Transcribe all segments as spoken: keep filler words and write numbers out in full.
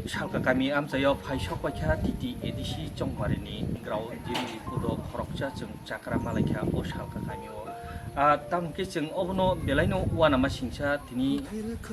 Salka kami amchaio phai sok paikha T T A D C Chongmarini ground, jini pudo khoroksa chwng chakra malaikha o Salka kamio. Ah, tamo khe chwng obono belaino uanama singsa tini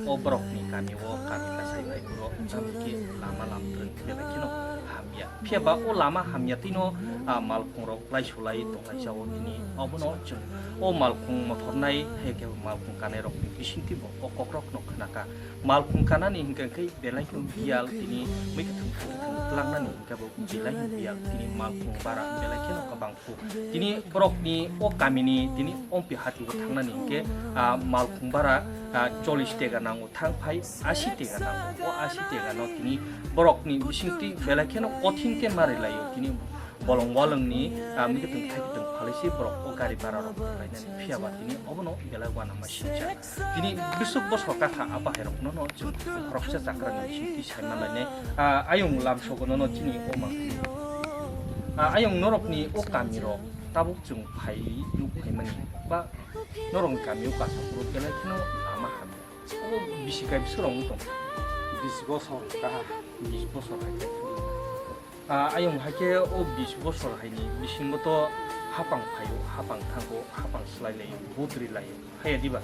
o borokni kamio kami kasai bai borok tamo khe lama lamtrwng belai kheno hamya. Phiya ba o lama hamya tino, ah, malkhungrok lai sulai tonglai jao tini obono chwng o malkhung mothornai hai khe malkhung kanairokni bisingtwi bo o kokrokno khnakha. Malkhung kanani hinkhe khe belai kheno biyal tini mui kwthwng kwthwng tlangnani hinkhe bo belai kheno biyal tini malkhung bara belai kheno kwbang khu. Tini borokni o kamini tini ompi hatio thangnani hinkhe, ah, malkhung bara, ah, chollish tega nango thang phai asi tega nango. O asi tega no tini borokni bisingtwi belai kheno kothin khe ma rwlaio tini bolong walongni, ah, mui kwthwng thai kwthwng phalai se borok o gari bara rok lainani phiya ba tini obono belai uanama singcha. Tini bwswk bosor kakha a bahairokno no chwng khoroksa chakrani bisingtwi sai manlainai. Ah, ayung lamsogo nono chini o mang. Ah, ayung norokni o kamirok tabuk chwng phai nuk phaimani ba norokni kamio kasakurok belai kheno lama hamya. O bisi kai bwswk rok wng tong? Bis bosor kaha. Bis bosor hai khe. Ah, ayung hai khe o bis bosor haini bisingo to hapang phaio, hapang thango, hapang swlai laio, budri laio. Haya diba?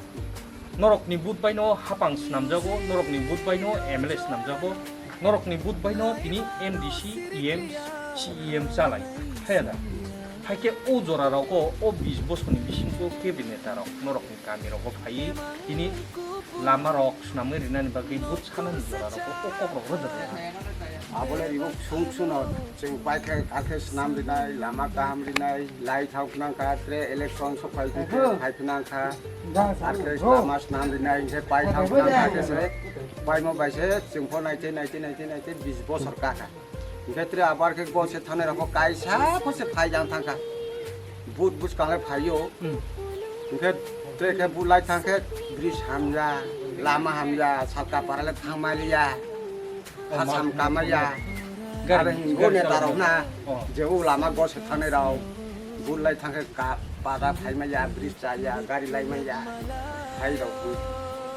Norokni but baino hapang swnamjago, norokni but baino M L A swnamjago, norokni but baino tini M D C, E M, C E M chalai. Haya da? Hai khe o jora rogo o bis bosorni bisingo kebri neta rok norokni kami rogo phai tini lama rok swnamwi rinani bagwi but sanani jora rogo o kok rok rwjak ya. Abole ribuk sung suno chwng paikha kakhe swnam rinai, lama kaham rinai, lai thang phnang kha, tre election sok phai khe phai phnang kha. Akhe lama swnam rinai, hinkhe pai thang phnang kha khe se, paimo bai se chwng pho naite, naite, naite, naite bis bosor kakha. Hinkhe tre abar khe gose thanai rok kaisa pho se phai jang thang kha. But bwskang le phaio. Hmm. Hinkhe tre khe but lai thang khe bridge hamya, lama hamya, salka para le thang maliya. Hasam kamaya. Gari, are hingo gari neta rok na. Oh. Je o lama gose thanai rok. But lai thang khe ka pada phai maya, bridge chaya, gari lai maya. Phai rok. Oh,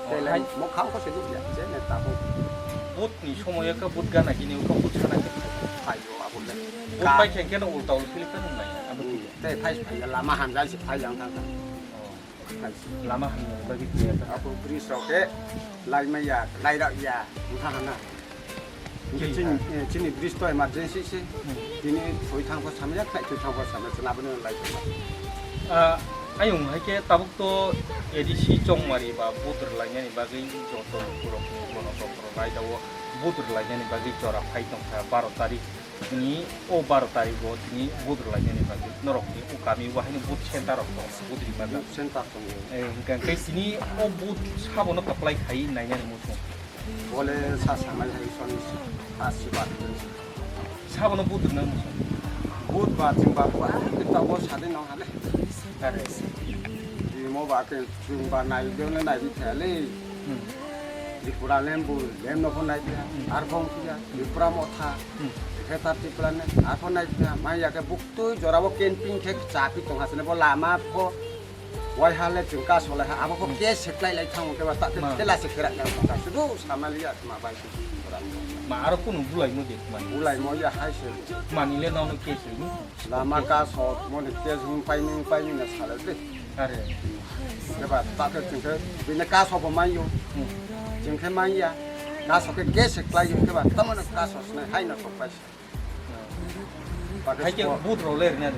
tele hai. Mokhang ko se duk ya, je neta bo. But ni somoy ka but gana kini ka but sana khe phai yo abo le. But pai khe keno ulta ul philip ka nung nai. Abo. Hmm, te phai phai lama hamjai se phai yang thang thang. Oh. Lama hamya bagwi khe. Abo bridge rok khe lai maya, lai rak ya, wngkha hana. Hinkhe chini, eh, chini bridge to emergency se. Hmm. Tini thwi thang pho samya, khai thwi thang pho samya, chwng abono lai tongma. Ah, ayung hai khe tabuk to A D C Chongmari ba vote rwlainani bagwi joto borok ni bono tongphuru raida o vote rwlainani bagwi jora phai tongkha baro tarik. Tini o baro tarikh o tini vote rwlainani bagwi norokni o kami o haino vote center rok tongo, vote rwma. Vote center tongo. Eh, hwnkhe hwnkhe tini o vote sabono kwplai khai nainani muchung. Bole sa sanai hai soni sa si ba. Sabono vote rwna muchung. Vote ba chwng ba ba kita bo sade no hale. Are. Di mo ba ke chwng ba nai de ne nai di thale. Hmm. Tripura lembu, lem no phone nai dia, hmm, ar phone kia, Tripura motha, hmm, khe tar Tripura ne, ar phone nai dia, mai ya ke buk tui jora bo camping khe cha pi tong hasne bo lama pho, wai hale chwng ka solai ha, abo pho, hmm, ke se klai lai thang ke ba ta ke, ma, ke la se kera lai thang ka, sudu samali ya ma bai se. Ma aro kunu bulai mo de ma. Bulai mo ya hai se. Mani le no no ke se ni. Lama ka so mo ni ke jung pai ni pai ni na sale de. Are. Khe ba ta khe chwng khe bini kaso bo mai yo. Hmm. Chwng khe mai ya. Kaso khe gas se klai yo khe ba tamo no kaso sne hai no sok pai se. Hai khe but rok le rina.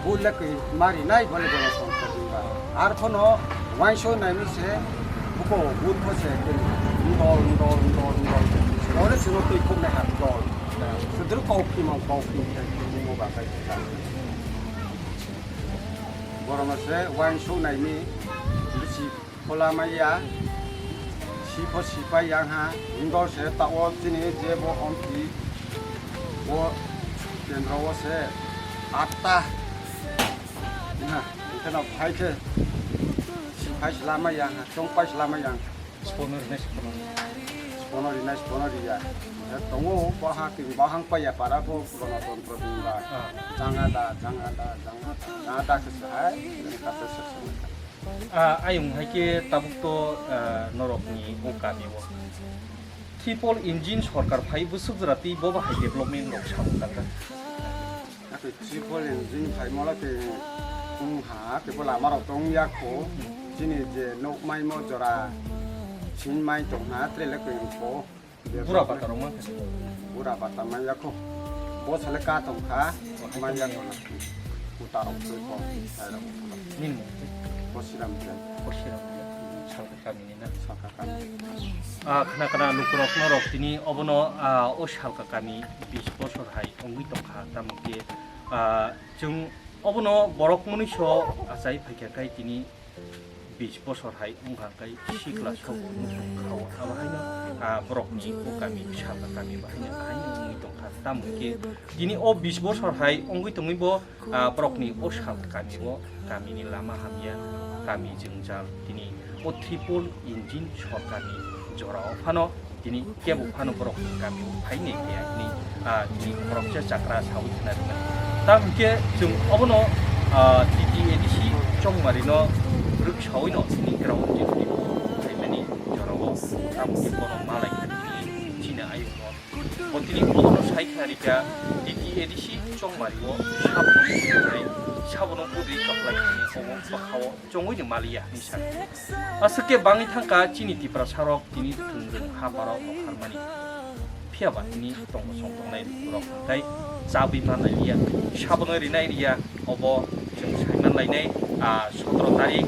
But le khe mari nai bole bole song khe ba. Ar phono wainso nai mi se buko but pho se khe dol dol dol dol. Dol se no twi khuk nai ha dol. Sudru kau phi mo kau phi mo ba kai. Borokno se uansuk naimi bisi phola maya, sipho sipai yang ha, himdol se tao chini je bo ompi bo kendro o se atta na, hingkheno phai khe sipai sla maya ha, chongpai sla maya ha. Spono rinai spono. Spono rinai spono riya. Tongo bahang bahang paya para bo Ganatantra dingba. Ah. Janga da, janga da, janga da. Janga da khe se hai, ini kata se se. Ah, ayung hai khe tabuk to, ah, norok ni o kami o. Triple engine sorkar phai bwswk jora twi bo bahai development rok samung tangkha. Ake triple engine phai molo ke wng ha, tei bo lama rok tong ya kho. Chini je nok mai mo jora sin mai tong ha, tre le khe wng kho. Bura bata rok man kha. Bura bata mai ya kho. Bo sale ka tong kha, mai ya kho. Kuta rok twi kho, sai rok. Nini mung twi? Bo Siram Bria. Bo Siram Bria. Salka kami ni na? Salka kami. Ah, khna khna lukurok norok tini obono, ah, o Salka kami bis bosor hai wngwi tongkha, tamo khe, ah, chwng obono borok mwnwiso achai phaikha khai tini bis bosor hai wngkha khai sikla sok wngkha o abo haino, ah, borokni o kami Salka kami bahaino haino wngwi tongkha, tamo khe tini o bis bosor hai wngwi tongwi bo ah, borokni o Salka kami o kamini lama hamya, kami jwngjal, tini o triple engine sorkarni jorao phano tini kebo phano borokni kami o phainai kaya hwnwi, ah, tini khoroksa chakra sawi khna rwmani. Tamo hwnkhe chwng obono, ah, T T A D C Chongmarino rwksawi no tini ground duty phaimani jorao tamo hwnkhe bono malai kha tini chini ayukno. Bo tini obono sai khna rikha, T T A D C Chongmari o sabono mudri, sabono mudri kaplai khani obo bwkhao chongwi ni maliya hinwi sa. Aswk khe bangwi thangkha chini Tiprasa rok tini thwng rwng ha barao nokharmani. Phiya ba tini tongmosong tongnai rok hwnkhe chabwi manlai liya, sabono rinai riya, obo chwng saiman lainai, ah, sotoro tarik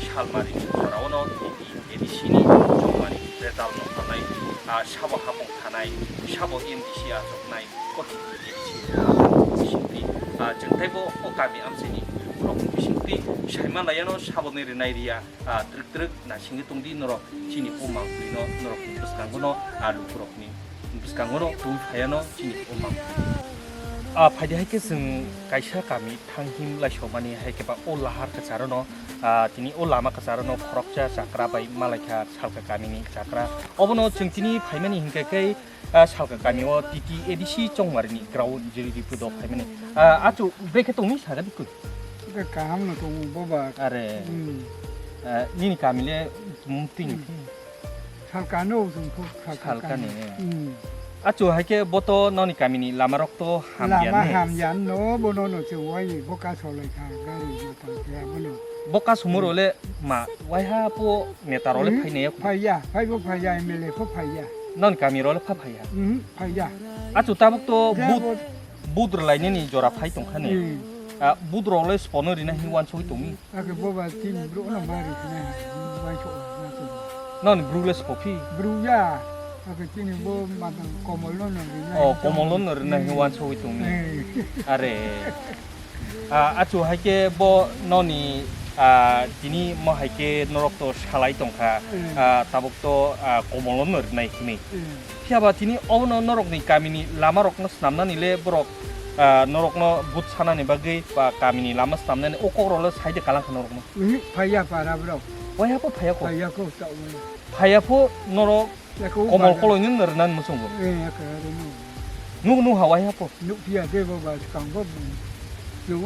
Salmari ni jorao no tini A D C ni Chongmari result no phalnai, ah, sabo hapung thanai, sabo M D C achuknai, koti M D C bisingtwi, ah, chwng teibo o kami amchaini rokni bisingtwi saiman laiano saboni rinai riya, ah, twrwk twrwk naisingwi tongdi norok chini o mangtwi no norokni bwskango no, ah, lukurokni bwskango no twi phaiano chini o mangtwi. Ah, phaidi hai khe chwng kaisa kami thang him laisomani hai khe ba o lahar kwcharo no, ah, tini o lama kwcharo no khoroksa chakra bai malaikha Salka kamini chakra. Obono chwng tini phaimani hinkhe khe, ah, Salka kami o T T A D C Chongmari ni ground jiri ripu do phaimani. Ah, achu brekhe tongni saga dikui. Kaham no tongo boba. Are. Hmm. Ah, nini kami le mung tini. Hmm. Salkano chwng kho Salkani. Salkani. Hmm. Achu hai khe bo to noni kamini lama rok to hamya Lama ne. Hamya no bono no chwng wai bo kaso lai kha gari motor khe abono. Bo kasumoro le ma waiha po neta rok le Hmm. Phainai ya. Phaiya, phaibo phaiya, M L A pho phaiya. Noni kami rok le pha phaiya. Hmm, phaiya. Achu tabuk to Ya but bo- But rwlainani jora phai tongkha ni. Hmm. Ah, but rok le spono rina hini wansugwi tongmi. Ake boba tin bro no mari khna wansuk na to. Non bru le spophi. Bru ya. Ake tini bo madam komol no no rina. Oh, komol no rina hini Hmm. Wansugwi tongmi. Hmm. Are. Ah, achu hai khe bo noni, ah, tini mo hai khe norok to salai tongkha. Hmm. Ah, tabuk to, ah, komol no rinai hini. Hmm. Phiya ba tini obono norokni kamini lama rokno snamnani le borok, ah, norokno but sanani bagwi ba kamini lama snamnani o kokrok le sai de kalang kha norokno. Uhu, phaiya para borok. Waiha pho phaiya kho. Phaiya kho ta ulo. Phaiya pho norok Yako komol baja. Koloi nung narinan muchungo. Eh, yako rino. Nuk nuk ha waiha pho. Nuk phiya de bo ba skang bo. Yo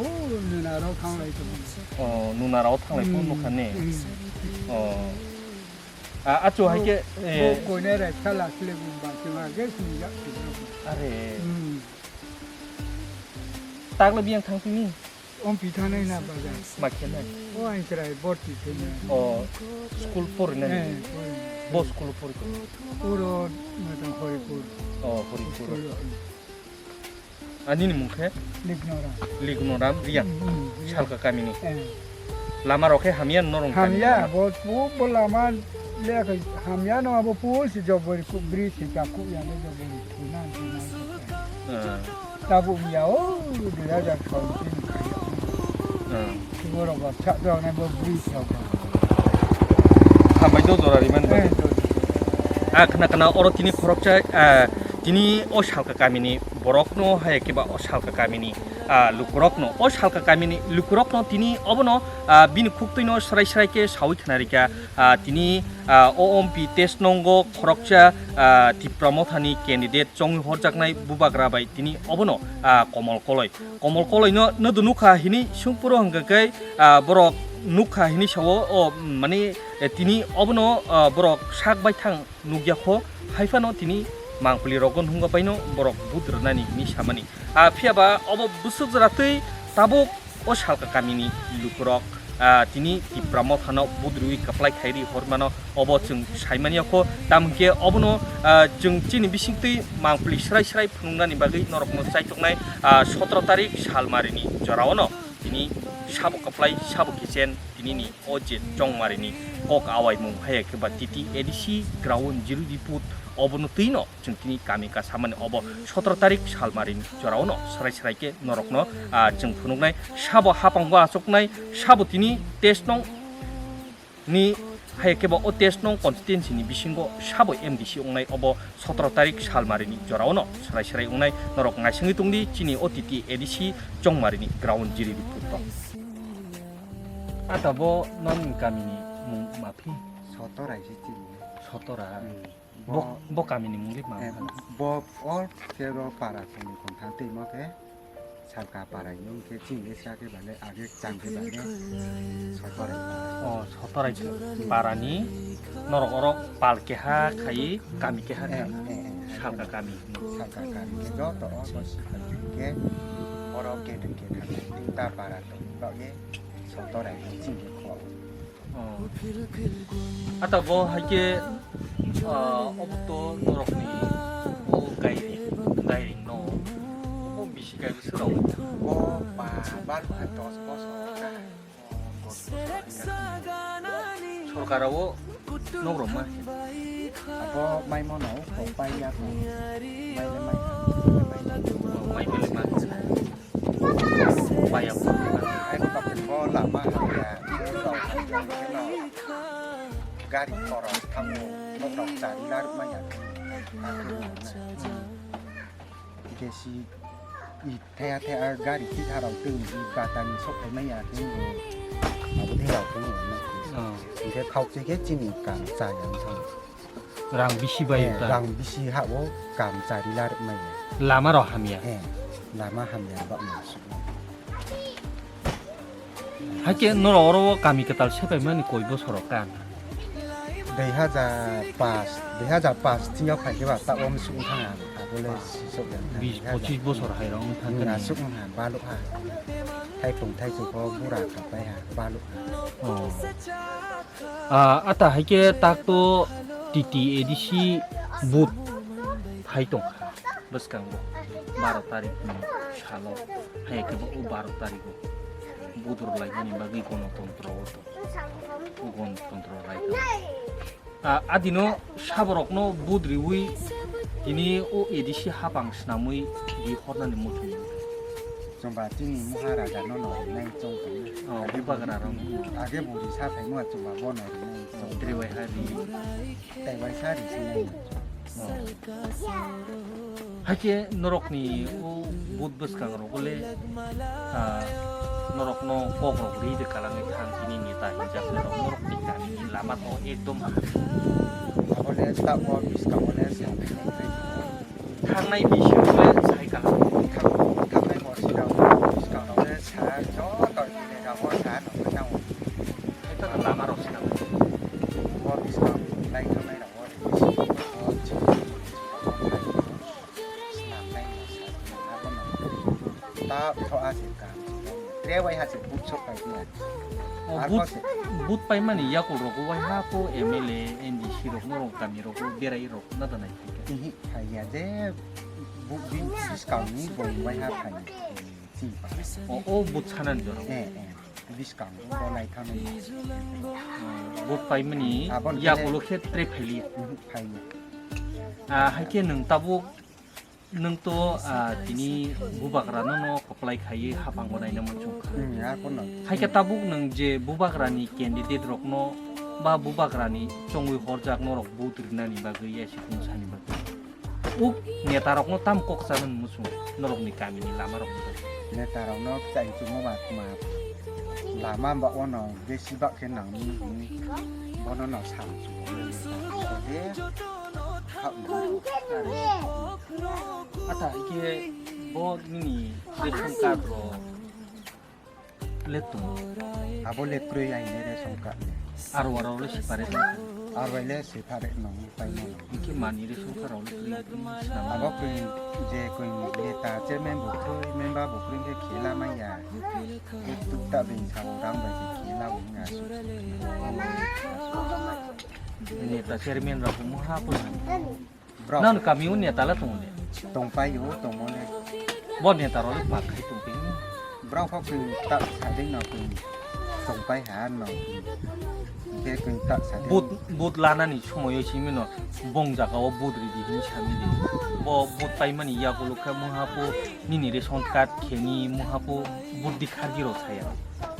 nuna rok thang lai to. Oh, nuna rok thang lai pho Hmm. Nuk kha ne. Hmm. Oh. A, achu hai khe, bo, eh, bo koine rai sala sile bo ba se ma ge sini ya. Are. Hmm. Tagla biyang thang sini? Om pi thanai na baja. Ma khe nai? O ang chrai borti khe na. O, school pori nai? Eh, pori. Bo school pori ko? Oro, ma tang Horipur. O, Horipur. School, hmm. Ani ni mung khe? Lignoram. Lignoram Riyang. Hmm, hmm, Riyang. Salka kamini. Eh. Lama rok khe hamya norong kamini Hamya, lama? Bo, bo, bo lama le khe hamya no abo pul si jobori ku bri si ka ku ya le jobori thuna thuna. Eh. Tabu ya o dui hajar saudi ni. Eh. Borok ba cha do na bo bri si ka. Hambai do jora riman ba. Eh, do. A khna khna oro tini khoroksa, ah, tini o Salka kamini borokno hai khe ba o Salka kamini, ah, lukurokno, o Salka kamini lukurokno tini obono, ah, bini khuktwino srai srai khe sawi khna rikha, ah, tini, ah, o ompi test nongo khoroksa, ah, Tipra Mothani candidate chongwi horjaknai bubagra bai tini obono, ah, Komol Koloi. Komol Koloino nodo nukha hini sungpuro hwnkha khe, ah, borok nukha hini sao, o, mane, eh, tini obono, ah, borok sak baithang nukya kho, hai phano tini mangpili rogo nunga paino borok vote rwnani hini samani. Ah, phiya ba obo bwswk jora twi tabuk o Salka kamini lukurok, ah, tini Tipra Mothano vote rwi kwplai khai ri hormano obo chwng saimani kho, tamo hwnkhe obono, ah, chwng chini bisingtwi mangpili srai srai phunuknani bagwi norokno chaituknai, ah, sotoro tarik Salmarini joraono. Tini sabo kwplai, sabo kichen, tinini o je chongmarini kok awaimung hai khe ba T T A D C ground zero report obono twino chwng tini kami ka samani obo sotoro tarik Salmarini joraono srai srai khe norokno, ah, chwng phunuknai sabo hapango achuknai sabo tini test nong ni hai khe ba o test nong constituency ni bisingo sabo M D C wngnai obo sotoro tarik Salmarini joraono srai srai wngnai norok naisingwi tongdi chini o T T A D C chongmarini ground zero report o. Ata bo non kamini mung maphi? Sotorai se chini. Sotora. Hmm. Bo, bo, bo kamini mungli ma? Eh, bo all kero para songni kontha tei mo khe Salka para yung khe chini sa khe bale age chang khe bale Sotorai para. Oh, Sotorai para ni norok orok pal keha khai kami keha kha. Eh, eh, eh, Salka kami. Salka kami khe joto o bo Salka khe oro gate gate kha ta para tong ba ye Sotorai khe chini kho. Oh. Ata bo hai khe, ah, obo to norokni o gairing, gairing no. Obo bisi kai bwswk rok. Bo ba, bar bai dos bosor ka. Sorkar o nok rok ma. Abo mai mano, ko pai ya ko. Mai le mai. Mai le mai. Paya. Ai, ko lama hamya, rok hamya, gari koros thango, bokrok chari lar maya. Gesi i thaya thaya gari thik harau twi i batani sok maya twi. Abo thai rok twi. Oh. Hingke khok se ke chini kam chaya wng thang. Rang bisi bai Eh, ta. Rang bisi ha o kam chari lar maya. Lama rok hamya. Eh, lama hamya ba ma su. Hake norok oro o kami kwtal sepai mani koi bosor rok kan? Dui hajar pas, dui hajar pas thing yo phai khe ba ta o msuk thang ang. Abole sisok yang thang. Bis pochis bosor hai rok wng thang. Nura suk ha, baluk ha. Thai pung thai chuk o bura khapai ha, baluk ha. Oh. Ah, ata hai khe tak to T T A D C booth phai tong kha bwskango baro tarik ni salo, hai khe bo o baro tarik o booth rwlaimani bagwi gonotontro o tong, gonotontro lai tong. Ah, adino saborokno booth riwi tini o A D C hapang snamwi ri hornani muchung. Chwngba chini Maharaja no no rinai chwng tongna. Oh, bubagra rok. Age buri sa phaima chwngba bono rinai chwng. Tei bai ha ri. Tei bai sa ri sinai. Oh. Hakhe norokni o booth bwskang rok le, ah, norokno kok rok ri de kalangwi thang tini neta hinjak norok norokni kami ni lama to ekdom. Abole ta o bwskango le sa phainai. Thangnai bisi le sai kha. Thangnai bo sida bwskang rok le sa joto ni rabo sa no nang. Eta lama rok sida. Bo bwskang lai thangnai rok bo. Snam nai no sa. Abo no. Ta tho a se ka. Tre wai ha se booth sok pai ya. Oh, ar booth, ko se. Booth pai mani yakul rok wai ha ko M L A, M D C rok norok kami rok berai rok na da nai. Ihi, phaiya je bu-, bi-, bwskangni boi waiha phai, chini para. O, o bwtsanani jora. Eh, eh, bwskang, bo naithani. Bot paimani, aboni yakulo khe tre phailiya. Mhm, phaiya. Ah, haikhe nwng tabuk, nwng to, ah, tini bubagrano no kwplai khaiwi haphango naina muchung kha. Hmm, akono. Haikhe tabuk nwng je bubagrani candidate rokno ba bubagrani chongwi horjak norok vote rinani bagwi ya sikung sani bagwi. Uk netarokno tam kok chanani muchung norokni kamini lamarokni bagwi. Netarokno chai chungma ba kuma lama ba ono besi ba khe nangni hwnwi bono no sam chungo. Ata hike bo nini ration card ro. Le tung. Abo le kroi aini ration card le. Aro aro le separate. Aro le separate no pai no. Iki mani ration card ro le kroi. Abo kroi je kroi neta chairman bo kroi, member bo kroi ke khela maya. Ke tukta beng sa rang bai ke khela wngya. Neta chairman rok muha ko. Brao. Nang kami o neta la tongo de. Tongpai o, tongmo le. Bo neta rok le pak khai tongpai. Brao kok chwng tak sading no chwng tongpai ha no. Ke chwng tak sading. But, but lana ni somoy o simi no bong jaga o but ridi hin sami di. Bo but pai mani yagulo khe muha po nini ration card kheni muha po but di khargi rok saya.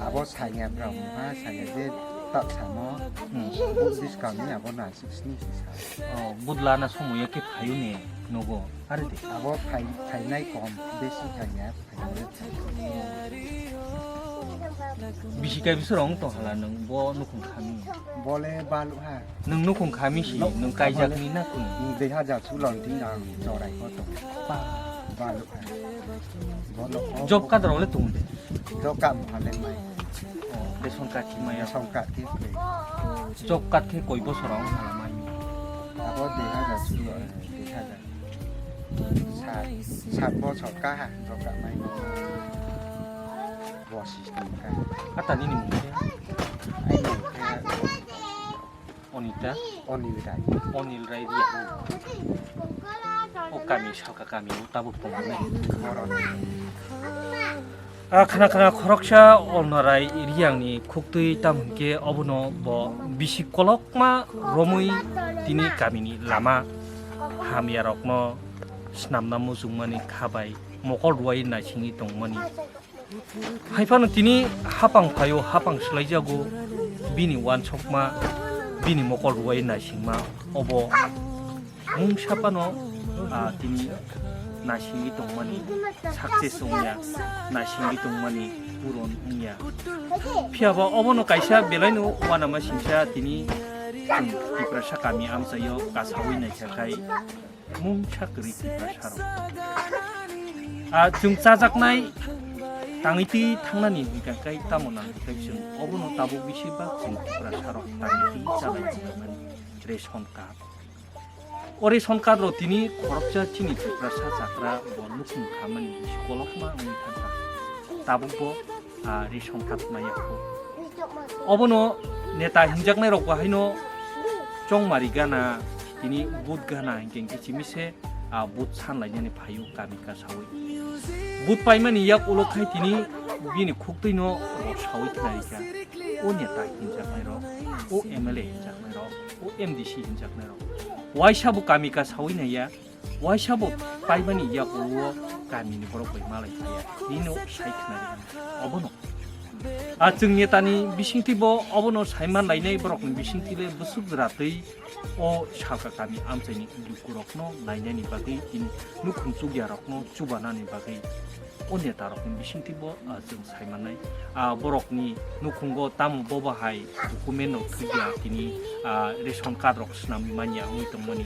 Abo saya brao muha saya je tak samo. Hmm. But dis kami abo na. Sini sisa. Oh, but lana somoyo ke phayo ne nogo. Are de. Abo phai, phainai kom, besi phaiya, phainai. Bisi kai bisi rong tong hala nung bo nukhung khami. Bole balu ha. Nung nukhung khami si, no, nung kaijak bole ni na kun. Dui hajar sulon tin ang jorai ko tong. Pa. Balu ha. Bono ko. Job card rok le tung de. Job card mo hale mai. Oh, ration card si maya. Ration card ti. Job card khe koi bosor o wng hala mai? Abo dui hajar sulo, dui hajar. Sat, sat bosor kaha job card mai. Bo system ka. Ata nini mung khe? Ai mung khe. Onita? Onil Rai. Onil Rai Riya. O kami salka kami o tabuk tongo nai. Borok. A khna khna khoroksa Onil Rai Riyangni khuktwi tamo hwnkhe obono bo bisi kolokma romwi tini kamini lama hamyarokno snamna muchungmani kha bai mokol rwui naisingwi tongmani. Hai phano tini hapang phaio, hapang swlaijago, bini uansukma, bini mokol rwui naisingma, obo mungsa phano, ah, tini naisingwi tongmani, success wngya, naisingwi tongmani puron wngya. Phiya ba obono kaisa belaino uanama singsa tini chwng Tiprasa kami amchaio kasaui naikha khai. Mungsa kwrwi Tiprasarok. Ah, chwng chajaknai tangwi twi thangnani hwnkha khe tamo nang khe chwng obono tabuk bisi ba chwng Tiprasarok tangwi twi chabai tongmani ration card. O ration card rok tini khoroksa chini Tiprasa chakra bo nukhung khamani bisi kolokma wngwi thangkha. Tabuk bo ah, ration card maya kho. Obono neta hinjaknai rok bo haino chongmari gana, tini but gana hinkhe hinkhe simi se, ah, but sanlainani phaio kami kasaui. But paimani yak ulo khai tini bini khuktwino rok saui khnarikha. O neta hinjaknai rok, o M L A hinjaknai rok, o M D C hinjaknai rok. Waisa bo kami kasaui naiya. Waisa bo paimani yakulo kamini borok bai malai phaiya. Nino sai khna rwmani. Obono. A chwng netani bisingtwi bo obono saiman lainai borokni bisingtwi le bwswk jwra twi o salka kami amchaini lukurokno nainani bagwi tini nukhung chugyarokno chubanani bagwi. O netarokni bisingtwi bo, ah, chwng saimanai, ah, borokni nukhungo tamo bobo hai document rok thwiya tini, ah, ration card rok swnamwi manya wngwi tongmani.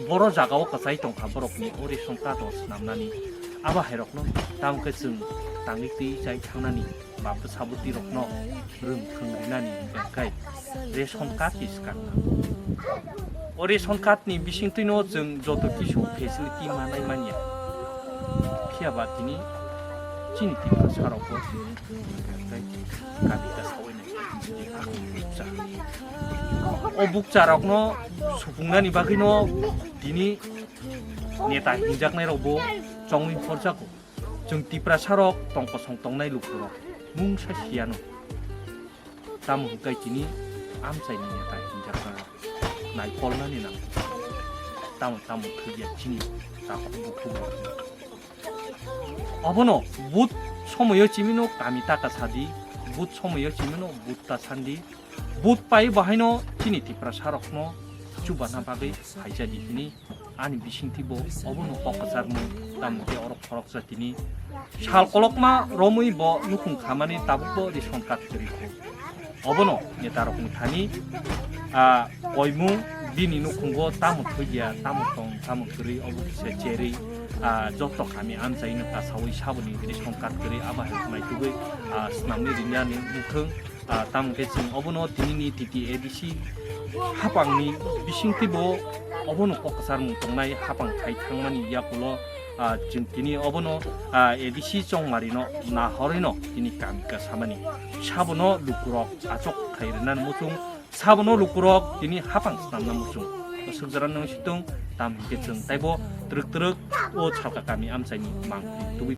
Boro jagao kwchai tongkha borokni o ration card rok swnamnani. Abo hai rokno tamo khe chwng tangwi twi chai thangnani ba bwsa bwtwi rokno rwng thwng rinani hwnkhe ration card ni swkang. O ration card ni bisingtwino chwng joto kisu facility manai manya. Phiya ba tini chini Tiprasa rok bo tei kami ta sawi nai bukcha. O bukcha rokno supungnani bagwino tini neta hinjaknai rok bo chongwi horjago. Chwng Tiprasa rok tong kosong tongnai lukurok mungsa siyano. Tamo hwnkhe tini amchaini neta hinjakna naikolnani nango. Tamo tamo thwiya chini takhuk bukhuk rok. Obono but somoyo chimino kami taka sadi, but somoyo chimino but ta sandi, but pai bahaino chini Tiprasa rokno chubana bagwi phaijadi hini. Ani bisingtwi bo obono kok kwcharmung, tamo khe oro khoroksa tini sal kolokma romwi bo nukhung khamani tabuk bo ration card kwrwi kho. Obono netarokni thani, ah, koimung bini nukhungo tamo thwiya, tamo tong, tamo kwrwi, obo kisa cherwi, ah, joto kami amchaino kasawi saboni bini songkat kwrwi abo hai naitugwi, ah, snamwi rinani mukhwng. Ah, tamo khe chwng obono tinini T T A D C hapangni bisingtwibo obono kok kwcharmung tongnai hapang khai thangmani yakulo, ah, chwng tini obono, ah, A D C Chongmarino nahorwino tini kami kasamani sabono lukurok achok khai rwnani muchung. Sabono lukurok tini hapang snamna muchung. Swkjara nang situng tam hinkhe chwng taibo twrwk twrwk o Salka kami amchaini mang tubui.